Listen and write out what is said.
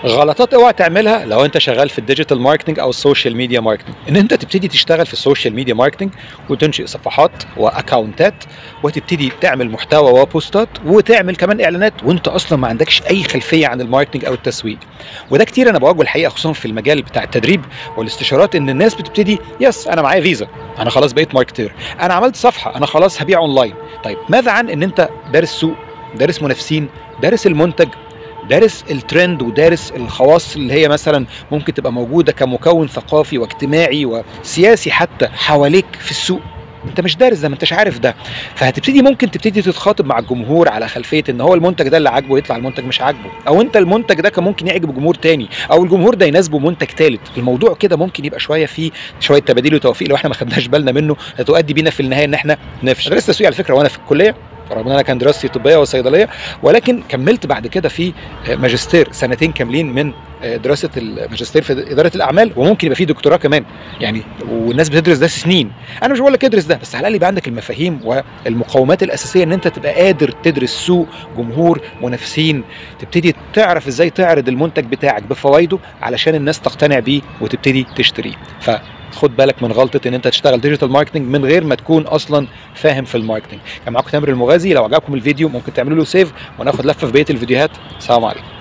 غلطات اوعى تعملها لو انت شغال في ال digital marketing او ال social media marketing، ان انت تبتدي تشتغل في ال social media marketing وتنشئ صفحات و account ات وتبتدي تعمل محتوى و post ات وتعمل كمان اعلانات وانت اصلا ما عندكش اي خلفية عن ال marketing او التسويق. وده كتير انا بواجهه الحقيقة، خصوصا في المجال بتاع التدريب والاستشارات، ان الناس بتبتدي yes انا معايا فيزا، انا خلاص بقيت marketer، انا عملت صفحة، انا خلاص هبيع اونلاين. طيب ماذا عن ان انت دارس سوق، دارس منافسين، دارس المنتج، دارس الترند، ودارس الخواص اللي هي مثلا ممكن تبقى موجودة كمكون ثقافي واجتماعي وسياسي حتى حواليك في السوق؟ انت مش دارس ده، ما انتش عارف ده، فهتبتدي ممكن تبتدي تتخاطب مع الجمهور على خلفية ان هو المنتج ده اللي عاجبه يطلع المنتج مش عاجبه، او انت المنتج ده كان ممكن يعجب جمهور تاني، او الجمهور ده يناسبه منتج ثالث. الموضوع كده ممكن يبقى شوية فيه شوية تباديل وتوافيق لو احنا ما خدناش بالنا منه، هتؤدي بينا في النهاية ان احنا نفشل. درست تسويق على فكرة وانا في الكلية، رغم ان انا كان دراستي طبية وصيدليه، ولكن كملت بعد كده في ماجستير سنتين كاملين من دراسة الماجستير في ادارة الاعمال، وممكن يبقى فيه دكتوراه كمان يعني، والناس بتدرس ده سنين. انا مش بقول لك ادرس ده، بس على الاقل يبقى عندك المفاهيم والمقومات الاساسية ان انت تبقى قادر تدرس سوق، جمهور، منافسين، تبتدي تعرف ازاي تعرض المنتج بتاعك بفوائده علشان الناس تقتنع بيه وتبتدي تشتريه. فخد بالك من غلطه ان انت تشتغل digital marketing من غير ما تكون اصلا فاهم في ال marketing. كان معاكم تامر المغازي، لو عجبكم الفيديو ممكن تعملوا له save وناخد لفه في بقية الفيديوهات. السلام عليكم.